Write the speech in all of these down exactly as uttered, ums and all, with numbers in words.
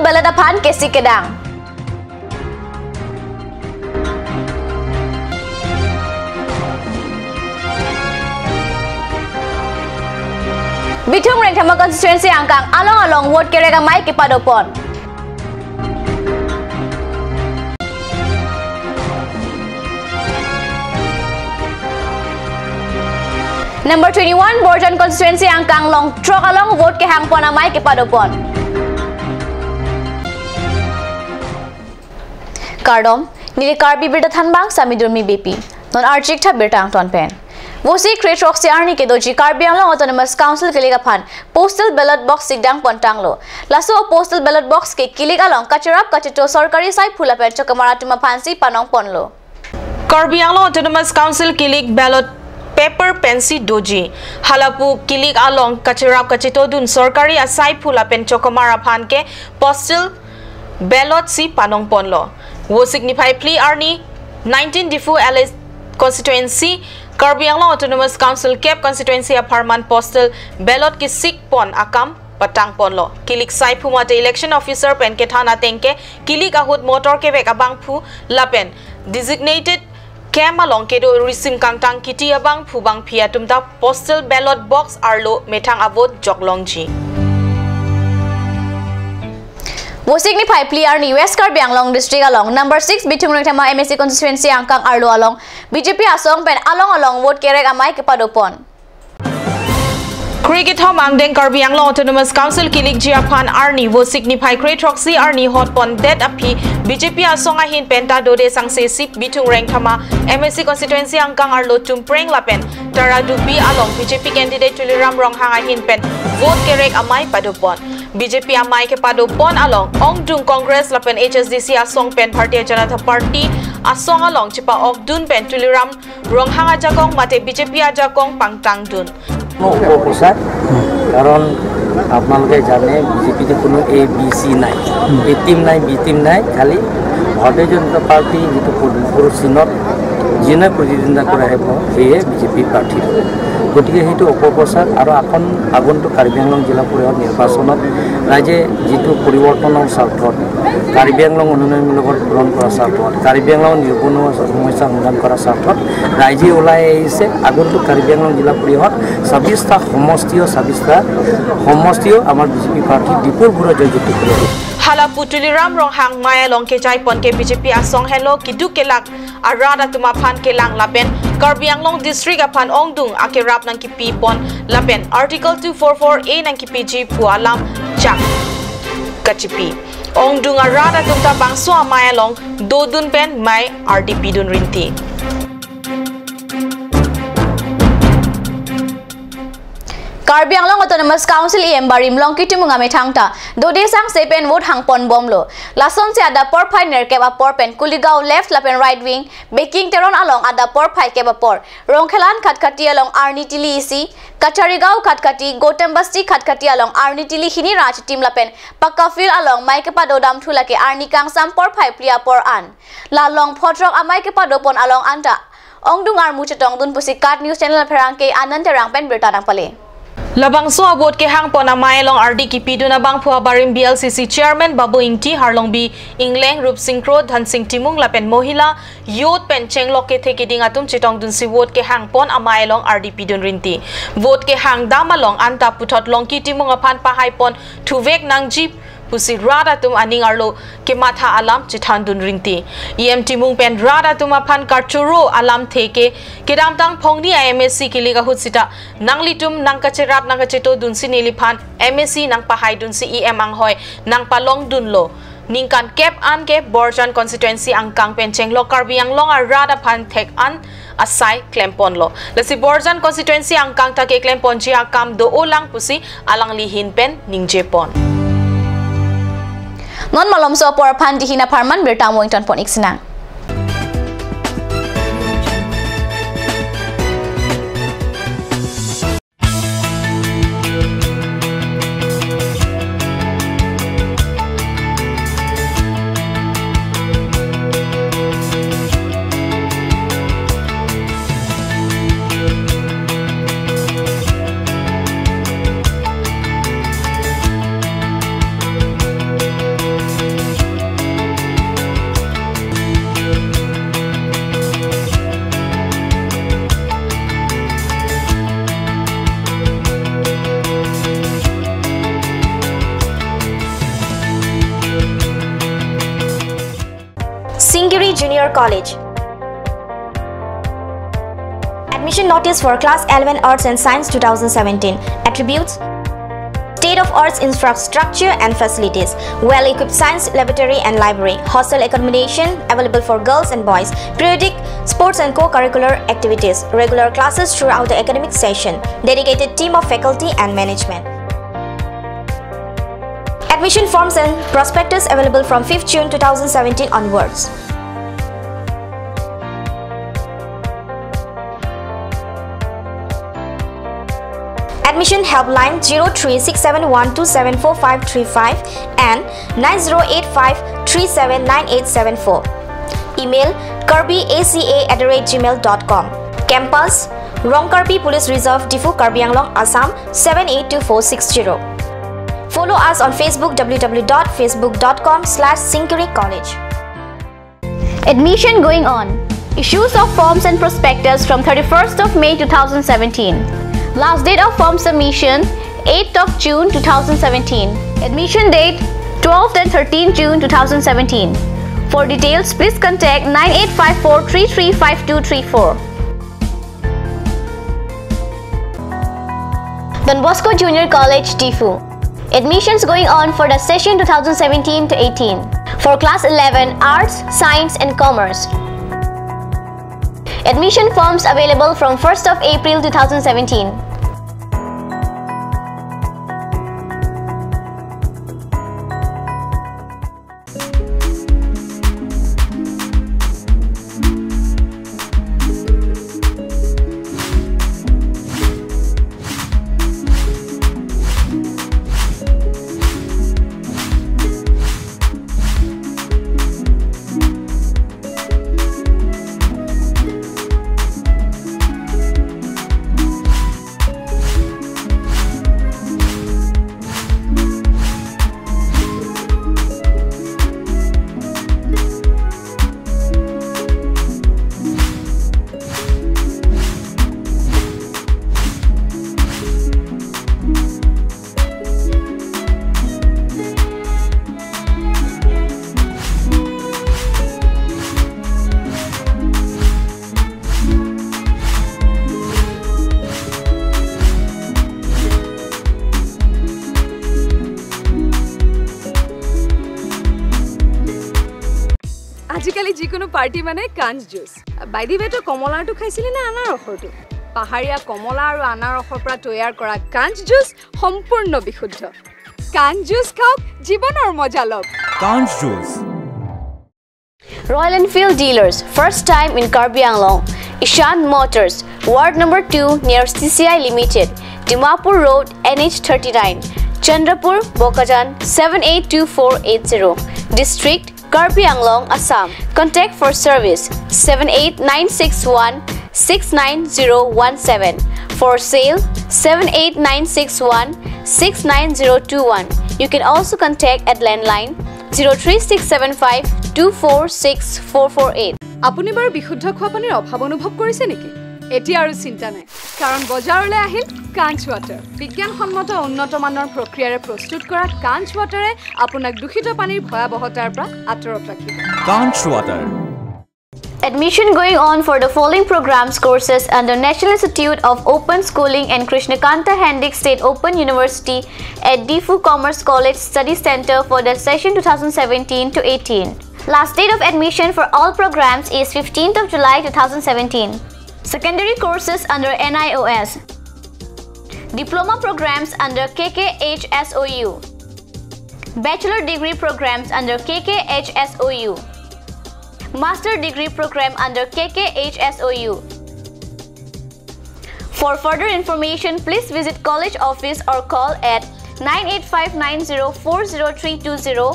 Ballot aphan kesik kedang. Bithung Rengthama constituency angkang along along vote kerek amei kepadopon. Number twenty-one Borjan constituency angkang long throk along vote kehangpon amei kepadopon. Kardom, neli Karbi Birta Thanbang Sami Durmi Beypi. Non archik tha birta angton pen. Vosik kre throksi arni kedoji Karbi Anglong Autonomous Council kilik aphan postal ballot box sikdang pon tanglo. Laso postal ballot box ke kilik along kacherap kacheto sorkari saiphu lapen chokamar atum aphansi panong ponlo. Karbi Anglong Autonomous Council kilik ballot paper pensi doji. Halapu kilik along kacherap kacheto dun sorkari asaiphu lapen chokamar aphan ke postal ballot si panong ponlo. Vosik niphai phli arni nineteen Diphu L A constituency, Karbi Anglong Autonomous Council kep constituency apharman postal ballot kesik pon akam patang ponlo. Kilik saiphu mate election officer pen kethan ateng ke kilik ahut motor kevek abangphu lapen designated camp along kedo risim kangtang kiti abangphu bangphi atum ta postal ballot box arlo methang avote joklongji. Vosik niphai phli arni West Karbi Anglong district along number six Bithung Rengthama M A C constituency angkang arlo along B J P asong pen along along vote kerek amei kepadopon. Kre kethom angdeng Karbi Anglong Autonomous Council kilikji aphan arni Vosik niphai kre throksi arni hot pondet aphi B J P asong ahin penta dode sangse si Bithung Rengthama M A C constituency angkang arlo Tumpreng lapen Taradubi along B J P candidate Tuliram Ronghang ahin pen vote kerek amei padopon. B J P amei kepadopon along ongdung Congress lapen H S D C asong pen Bharatiya Janata Party asong along chepa-okdun pen Tuliram Ronghang ajakong mate B J P ajakong pangtangdun. কোনো অপপ্রচার, কারণ আপোনালোকে জানে বিজেপিত কোনো A B C নাই, এ টিম নাই, B team নাই, খালি ভাৰতীয় জনতা পাৰ্টি যিটো পদুমপুৰ চিনত যিজনে প্ৰতিদ্বন্দ্বিতা কৰি আহিব সেয়ে বিজেপি প্ৰাৰ্থী। গতিকে সেইটো অপপ্ৰচাৰ আৰু আসন আগন্তুক কাৰ্বি আংলং জিলা পৰিষদ নিৰ্বাচনত ৰাইজে যিটো পৰিৱৰ্তনৰ স্বাৰ্থত কাৰ্বি আংলং উন্নয়নমূলক আন্দোলন কৰাৰ স্বাৰ্থত, কাৰ্বি আংলং নিবনুৱা সমস্যা সমাধান কৰাৰ স্বাৰ্থত ৰাইজে ওলাই আহিছে। আগন্তুক কাৰ্বি আংলং জিলা পৰিষদ ছাব্বিশটা সমষ্টিও, ছাব্বিশটা সমষ্টিও আমাৰ বিজেপি প্ৰাৰ্থী বিপুল ভোটত জয়যুক্ত কৰিব। Halapu Tuliram Ronghang mei along kejai pon ke B J P asong henlo keduk kelak arat atum aphan kelang lapen Karbi Anglong district aphan ongdung akerap nangkipi pon lapen Article two four four A nangkipiji pu alam chak kachipi. Ongdung arat atum ta bangso amei along dodun pen mei ardi pidun rinti. Karbi Anglong Autonomous Council E M barim Longki Timung amethang ta dode sangse pen vote hangpon bomlo. Lasonsi adap porphai nerkep apor pen Kuligaon left lapen right wing Beking Teron along adap porphai kep apor Rongkhelan Khatkhati along arni tili isi, Kacharigaon Khatkhati, Gotambasti Khatkhati along arni tili hini ra chitim lapen Pakka Field along mei kepadodamthu lake arni kangsam porphai phli apor an. La long pho throk amei kepadopon along anta ongdung armu chetongdun pusi KAT News Channel apherangke Anand Terang pen birta nangpale. Labangso a-vote kehangpon amei along ardi kipidun abangphu abarim B L C C Chairman Babu Ingti, Harlongbi Ingleng, Rupsing Kro, Dhansing Timung lapen Mohila Youth pen chenglok kethe keding atum chetongdunsi vote kehangpon amei along ardi pidun rinti. Vote kehangdam along anta puthot Longki Timung aphan pahai pon thuvek nangji pusi rat atum aning arlo kematha alam chethandun rinti. E M Timung pen rat atum aphan kachoro alamthe ke kedamtang phongni a-M A C kilik ahut sita nanglitum nangkacherap nangkachetodunsi neliphan M A C nangpahaidunsi E M anghoi nangpalongdunlo. Ningkan kep an ke Borjan constituency angkang pen chenglok Karbi Anglong arat aphan thek an asai klemponlo. Lasi Borjan constituency angkang ta keklemponji akam do-olang pusi alangli ahin pen ningjepon. Non malomso apor aphan dihin apharman birta mo ingtonpon iksinang. College. Admission notice for Class eleven Arts and Science two thousand seventeen. Attributes: state of arts infrastructure and facilities, well-equipped science laboratory and library, hostel accommodation available for girls and boys, periodic sports and co-curricular activities, regular classes throughout the academic session, dedicated team of faculty and management. Admission forms and prospectus available from fifth June two thousand seventeen onwards. Admission helpline zero three six seven one two seven four five three five and nine zero eight five three seven nine eight seven four. Email karbi A C A at the rate gmail dot com. Campus: Rong Karbi Police Reserve, Diphu, Karbi Anglong, Assam seven eight two four six zero. Follow us on Facebook, w w w dot facebook dot com slash singkiri college. Admission going on. Issues of forms and prospectus from thirty-first of May two thousand seventeen. Last date of form submission, eighth of June two thousand seventeen. Admission date, twelfth and thirteenth June two thousand seventeen. For details, please contact nine eight five four three three five two three four. Don Bosco Junior College, Diphu. Admissions going on for the session two thousand seventeen to eighteen for class eleven, Arts, Science and Commerce. Admission forms available from first of April two thousand seventeen. আজিকালি যিকোনো পাৰ্টি মানে কাঞ্চ juice. By the ৱে, তই কমলাৰটো খাইছিলি নে আনাৰসৰটো? পাহাৰীয়া কমলা আৰু আনাৰসৰ পৰা তৈয়াৰ কৰা কাঞ্চ জুচ সম্পূৰ্ণ বিশুদ্ধ। কাঞ্চ জুচ খাওক, জীৱনৰ মজা লওক। Kanch Juice. Royal Enfield Dealers, first time in Karbi Anglong. Ishan Motors, Ward number two near C C I Limited, Dimapur Road, N H thirty-nine, Chandrapur, Bokajan, seven eight two four eight zero. District, Karbi Anglong, Assam. Contact for service, seven eight nine six one six nine zero one seven. For sale, seven eight nine six one six nine zero two one. You can also contact at landline zero three six seven five two four six four four eight. আপুনি বাৰু বিশুদ্ধ খোৱা পানীৰ অভাৱ অনুভৱ কৰিছে নেকি? এতিয়া আৰু চিন্তা নাই, কাৰণ বজাৰলৈ আহিল কাঞ্চ ৱাটাৰ। বিজ্ঞানসন্মত উন্নত মানৰ প্ৰক্ৰিয়াৰে প্ৰস্তুত কৰা কাঞ্চ ৱাটাৰে আপোনাক দূষিত পানীৰ ভয়াৱহতাৰ পৰা আঁতৰত ৰাখিব। Kanch Water. Admission going on for the following programs courses under National Institute of Open Schooling and Krishna Kanta Hendick State Open University at Diphu Commerce College Study Center for the session two thousand seventeen to eighteen. Last date of admission for all programs is fifteenth of July two thousand seventeen. Secondary courses under N I O S. Diploma programs under K K H S O U. Bachelor degree programs under K K H S O U. Master degree program under K K H S O U. For further information, please visit college office or call at nine eight five nine zero four zero three two zero,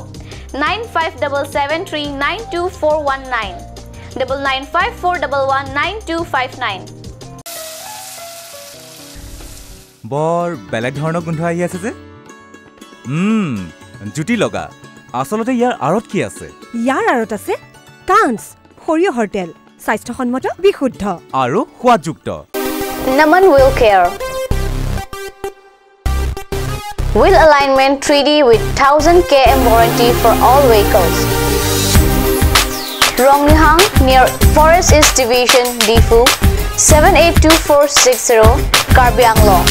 nine five seven seven three nine two four one nine, double nine five four double one nine two five nine. বৰ বেলেগ ধৰণৰ গোন্ধ আহি আছে যে। উম, জুতি লগা। আচলতে ইয়াৰ আঁৰত কি আছে? ইয়াৰ আঁৰত আছে কাঞ্চ, সৰিয়হৰ তেল, স্বাস্থ্যসন্মত, বিশুদ্ধ। আৰু সোৱাদযুক্ত। Naman Wheel Care. Wheel alignment three D with thousand K M warranty for all vehicles. Rongnihang near Forest East Division, Diphu, seven eight two four six zero, Karbi Anglong.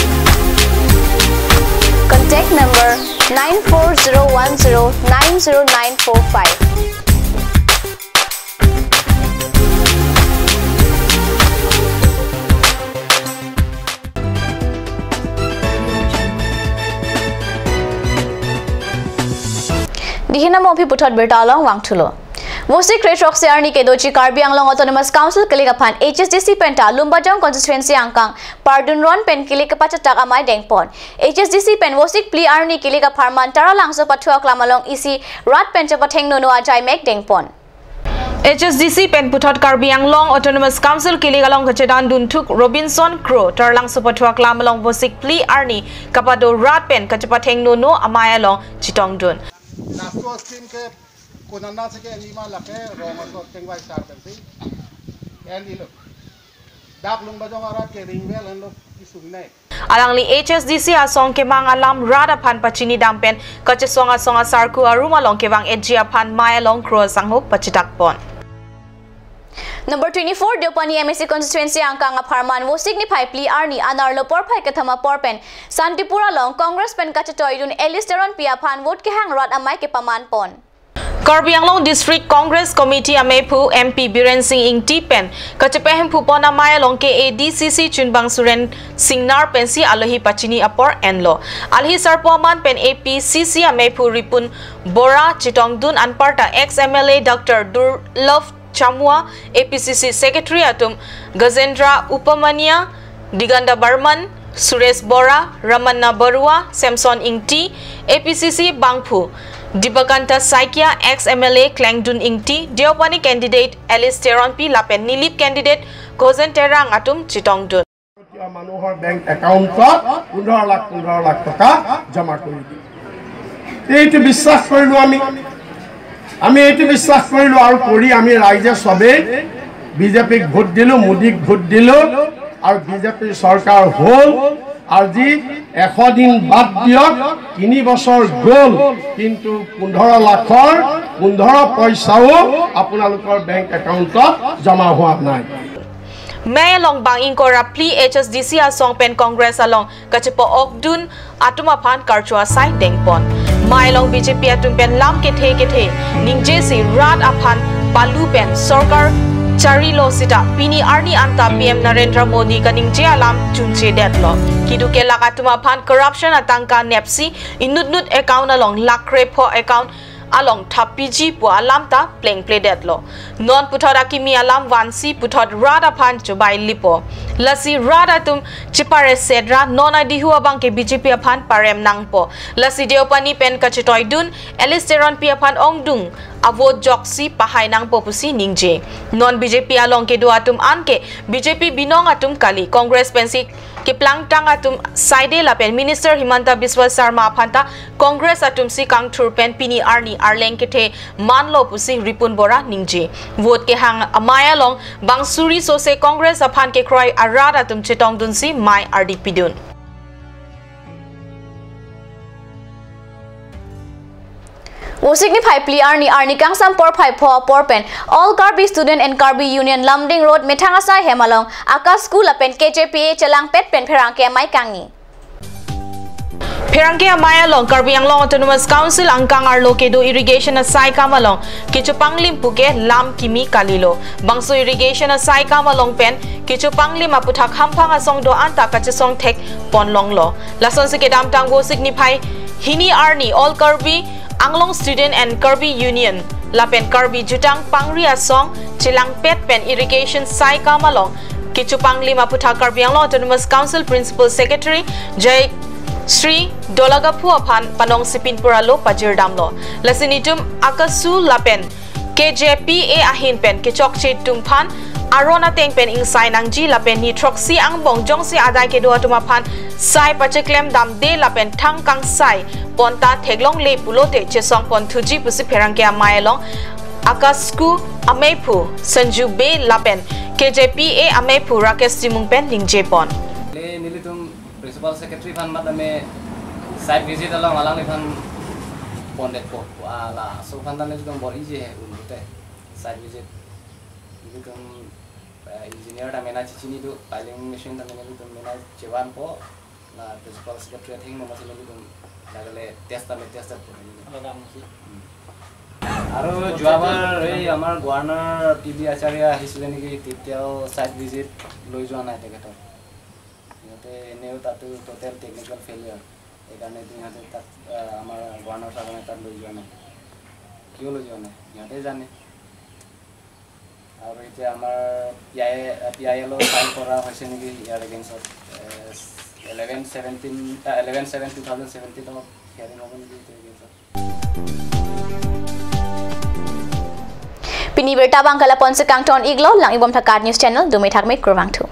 Contact number nine four zero one zero nine zero nine four five. Dihina mo aphi puthot birta along vangthulo. Vosik kre throksi arni kedoji Karbi Anglong Autonomous Council kelik aphan H S D C penta Lumbajong constituency angkang Pardun Ron pen kelik kapachatak amei dengpon. H S D C pen Vosik phli arni kelik apharman Taralangso Pathu Aklam along isi rat pen chepathengnono ajaimek dengpon. H S D C pen puthot Karbi Anglong Autonomous Council kelik along kachedan dunthuk Robinson Kro Taralangso Pathu Aklam along Vosik phli arni kapado rat pen kachepathengnono amei along chetongdun. Laso scheme ke konat si ke-en ma, lake rong aso chengvai sar pensi en-ilo. Dak Lumbajong arat ke ringvel henlo kesung nai. Alangli H S D C asong kemang alam rat aphan pachinidam pen kachesong asong asarku arum along kevang-etji aphan mei along Kro asangho pachitakpon. Number twenty-four Deopani M A C constituency angkang apharman Vosik niphai phli arni anerlo porphai kethom apor pen Santipur along Congress pen kachetoidun Alice Teronpi aphan vote kehang rat amei kepamanpon. Karbi Anglong District Congress Committee amephu M P Biren Singh Ingti pen kachepahemphupon amei along K A D C C chunbang Suren Singnar pensi alohi pachini apor enlo. Alohi sarpo aman pen A P C C amephu Ripun Bora chetongdun, anparta ex M L A Doctor Durlove Chamua, A P C C Secretary atum Gajendra Upamanya, Diganda Barman, Suresh Bora, Ramanna Barua, Samson Ingti, A P C C bangphu Dibakanta Saikia, ex M L A Klengdun Ingti, Deopani candidate Alice Teronpi lapen Nilip candidate Gojen Terang atum chetongdun. Manuhor bank account-ot পোন্ধৰ লাখ পোন্ধৰ লাখ টকা জমা কৰি দিয়ে। এইটো বিশ্বাস কৰিলো আমি, আমি এইটো বিশ্বাস কৰিলো আৰু কৰি আমি ৰাইজে সবেই বিজেপিক ভোট দিলো, মোদীক ভোট দিলো আৰু বিজেপিৰ চৰকাৰ হ'ল। আজি এশ দিন বাদ দিয়ক, তিনি বছৰ গ'ল, কিন্তু পোন্ধৰ লাখৰ পোন্ধৰ পইচাও আপোনালোকৰ বেংক একাউণ্টত জমা হোৱা নাই। Mei along bang ingkoi ra phli H S D C asong pen Congress along kachepa-okdun atum aphan karcho asai dengpon. Mei along B J P atum pen lam kethe kethe ningjesi rat aphan palu pen sorkar charilo sita pini arni anta P M Narendra Modi kaningje alam chunchedetlo. Keduk kelak atum aphan corruption atangka nepsi inutnut account along lakh krepho account along thapiji pu alam ta plengpledetlo. Non puthot akimi alam vansi puthot rat aphan chubai lipo. Lasi rat atum chipare sedra non adihu abang ke B J P aphan parem nangpo. Lasi Deopani pen kachetoidun Alice Teronpi aphan ongdung avote joksi pahai nangpo pusi ningje. Non B J P along kedo atum anke B J P binong atum kali, Congress pensi keplangtang atum saide lapen Minister Himanta Biswa Sarma aphanta Congress atumsi kangthur pen pini arni arleng kethe manlo pusi Ripun Bora ningje. Vote kehang amei along bang suri sose Congress aphan kekroi arat atum chetongdunsi mei ardi pidun. Vosik niphai phli arni arni kangsam porphai pho apor pen All Karbi Student and Karbi Union Lumding Road methang asai hem along Akash School lapen K J P A chelangpet pen pherangke amei kangni. Pherangke amei along Karbi Anglong Autonomous Council angkang arlo kedo irrigation asai kam along kechopanglim puke lam kimi kalilo. Bangso irrigation asai kam along pen kechopanglim aputhak hamphang asong do-an ta kachesong thek ponlonglo. Lasonsi kedamtang Vosik niphai hini arni All Karbi Anglong Student and Karbi Union lapen Karbi Jutang Pangri Asong chelangpet pen irrigation sai kam along kechopanglim aputhak Karbi Anglong Autonomous Council Principal Secretary Jai Shri Dolagaphu aphan panong sipin pura lo pajirdamlo. Lasi netum Akasu lapen K J P A ahin pen kechokche atum aphan aron ateng pen ingsai nangji lapen ni throksi angbong jongsi adai kedo atum aphan sai pacheklem damde lapen thang kangsai ponta theklongle pulote chesong ponthuji pusi pherangke amei along Akasu ameiphu Sanju Bey lapen K J P A ameiphu Rakesh Timung pen ningjepon. Le nelitum Principal Secretary aphan mat ame site visit along alangliphan pondetpo. Ala so aphan ta nelitum bor-iji he un pute. Site visit. Nelitum, eh, engineer ta mena chechini do, piling machine ta mena nelitum mena chevanpo, la principal secretary athengno masi nelitum lagile test ta me test ta po nelitum. Madam si. Hmm. আৰু যোৱাবাৰ এই আমাৰ governor P B আচাৰ্য আহিছিলে নেকি, তেতিয়াও site visit লৈ যোৱা নাই তেখেতক। সিহঁতে এনেও তাতো টোটেল টেকনিকেল ফেইলিয়াৰ, সেইকাৰণে সিহঁতে তাত, আহ, আমাৰ গৱৰ্ণৰ ছাৰজনে তাত লৈ যোৱা নাই। কিয় লৈ যোৱা নাই সিহঁতে জানে। আৰু এতিয়া আমাৰ পি আই পি আই এলো ফাইল কৰা হৈছে নেকি ইয়াৰ এগেইনষ্টত, eleven seventeen, eleven seven two thousand ছেভেণ্টিনত হিয়াৰিং হ'ব নেকি এইটো এগেইনষ্টত। Pini birta abang ke lapu-an si kangton-iklo, lang-ikbom tha KAT News Channel, dome thakme, kurvangthu.